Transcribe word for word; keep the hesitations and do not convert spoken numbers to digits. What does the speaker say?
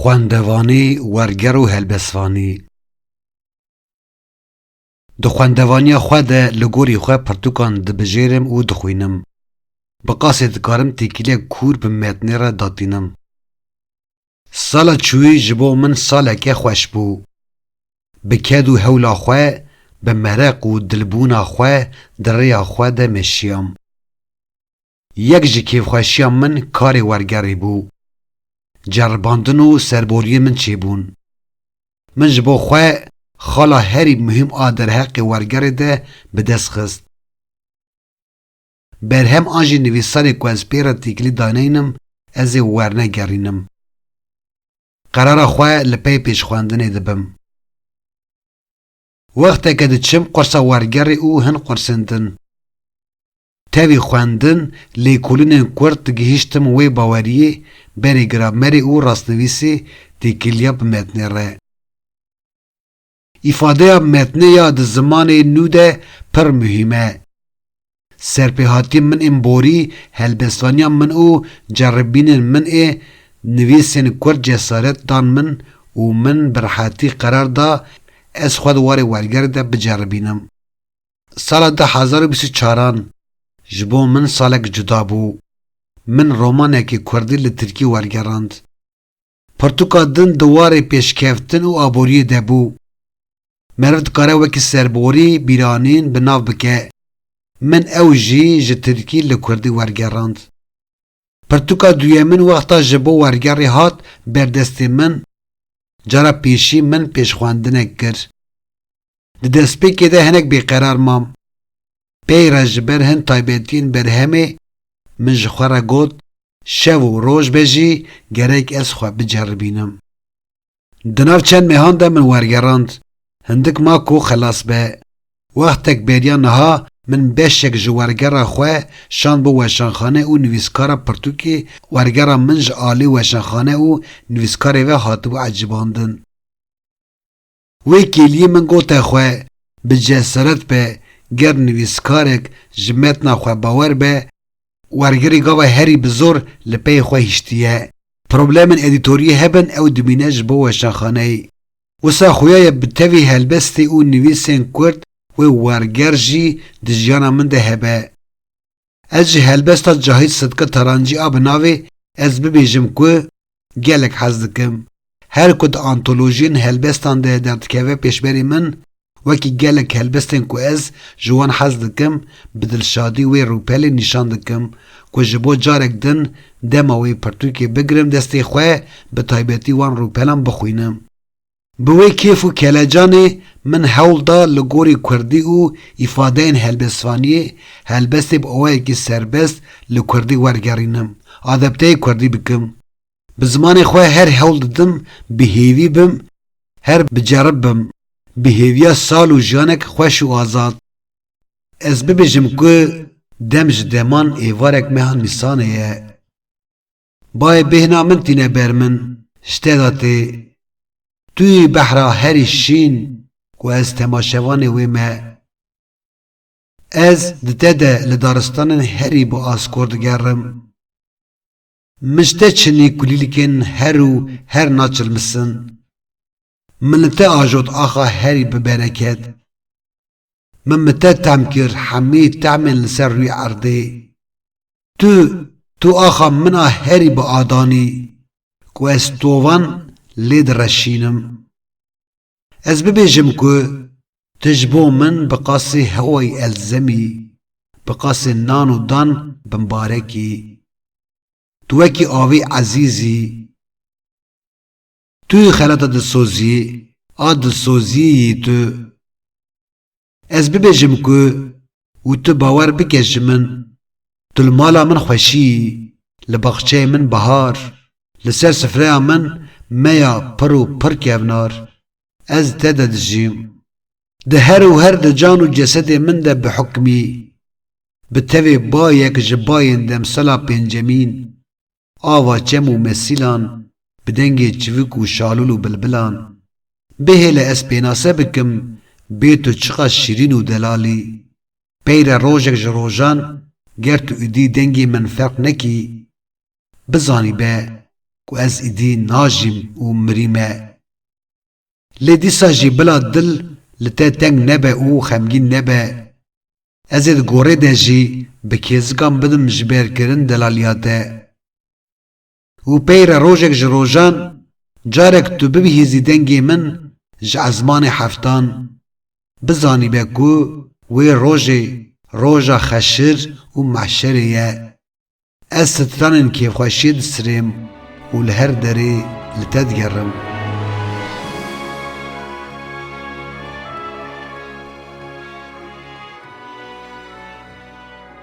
Xwendevanî, werger û helbestvanî. Di xwendevaniya xwe de li gorî xwe pirtûkan dibijêrim û dixwînim. Bi qasê dikarim têkiliyek kûr bi metnê re datînim. Sala çûyî ji bo min saleke xweş bû. Bi ked û hewla xwe, bi mereq û dilbûna xwe di rêya xwe de meşiyam. Yek ji kêfxweşiya min karê wergerê bû. Ceribandin û serboriyên min çêbûn. Min ji bo xwe xala herî muhîm a derheqê wergerê de bi dest xist. Berhem an jî nivîsarê ku ez pê re têkilî daneynim, ez ê wernegerînim. Qerara xwe li pey pêşxwendinê dibim. Wexteke diçim qursa wergerê û hin qursên din. Tevî xwendin, lêkolînên kurt digihîştim wê baweriyê, berê gramerê û rastnivîsê têkiliya bi metnê re. Îfadeya metnê ya di zimanê nû de pir muhîm e. Serpêhatiyên min ên borî, helbestvaniya min û ceribînên min ê nivîsên kurt cesaret dan min û min bi rehetî qerar da ez xwe di warê wergerê de biceribînim. Sala du hezar û bîst û çaran ji bo min salek cuda bû. Min romanekî kurdî li tirkî wergerand. Pirtûka din di warê pêşkeftin û aboriyê de bû. Meriv dikare wekî serborî bîranîn bi nav bike. Min ew jî ji tirkî li kurdî wergerand. Pirtûka duyemin wexta ji bo wergerê hat ber destê min, cara pêşî min pêşxwendinek kir. Di destpêkê de hinek bêqerar mam. Pey re ji ber hin taybetiyên berhemê min ji xwe re got, şev û roj be jî gerek ez xwe biceribînim. Di nav çend mehan de min wergerand. Hindik ma ku xelas be. Wextek beriya niha min beşek ji wergera xwe şand bo weşanxane û nivîskara pirtûkê wergera min ji alî weşanxane û nivîskarê ve hatibû ecibandin. Wê kêliyê min gote xwe, bi cesaret be, ger nivîskarek ji metna xwe bawer be, wergerî gava herî bi zor li pey xwe hiştiye. Problemên edîtoriyê hebin ew dimîne ji bo weşanxaneyê. Wisa xuya ye bi tevî helbestê û nivîsên kurd wê werger jî di jiyana min de hebe. Ez ji helbesta Cahît Sidqi Tarancî a bi navê Ez bibêjim ku gelek hez dikim. Her ku di antolojiyên helbestan de derdikeve pêşberî min, wekî gelek helbestên ku ez ji wan hez dikim, bi dilşadî wê rûpelê nîşan dikim ku ji bo carek din dema wê pirtûkê bigrim destê xwe, bi taybetî wan rûpelan bixwînim. Bi wê kêf û kelecanê min hewl da li gorî kurdî û îfadeyên helbestvaniyê helbestê bi awayekî serbest li kurdî wergerînim, adapteyê kurdî bikim. Bi zimanê xwe her hewl didim bi hêvî bim, her biceribim, bi hêviya sal û jiyanek xweş û azad. Ez bibêjim ku dem ji deman êvarek meha Nîsanê ye. Bayê bêhna min tîne ber min, ji te de tê. Tu yî behra herî şîn ku ez temaşevanê wê me. Ez di te de li daristanên herî bi askor digerim. Min ji te çinî kulîlkên her û her naçilmisin. Min li te ajot axa herî bi bereket. Min bi te tehm kir hemî tehmên li ser rûyê erdê. Tu, tu axa min a herî bi adanî, ku ez tovan lê direşînim. Ez bibêjim ku tu ji bo min bi qasî hewayî elzemî, bi qasî nan û dan bimbarekî. Tu wekî avê ezîz î. Tu yî xelata dilsoziyê, a dilsoziyê yî tu. Ez bibêjim ku û tu bawer bike ji min, tu li mala min xweşî yî, li baxçeyê min bahar, li ser sifreya min meya pir û pir kevnar. Ez te de dijîm. Di her û her di can û cesedê min de bihukmî. Bi tevê bayek ji bayên demsala pêncemîn, ava çem û mesîlan, bi dengê çivik û şalûl û bilbilan. Bihêle ez pênase bikim, bê tu çiqas şîrîn û delalî. Peyre rojek ji rojan, ger tu êdî dengê min ferq nekî, bizanî be û ez îdî najîm û mirîme. Lê dîsa jî bila dil li te teng nebe û xemgîn nebe. Ez ê di gorê de jî bi kêzikan bidim ji ber kirin delaliya te. Û pey re rojek ji rojan, carek tu bibihîzî dengê min ji ezmanê heftan, bizanîbe ku wê rojê roja xeşir û mehşerê ye. Ez stranên kêfxweşiyê disirêm û li her derê li te digerim.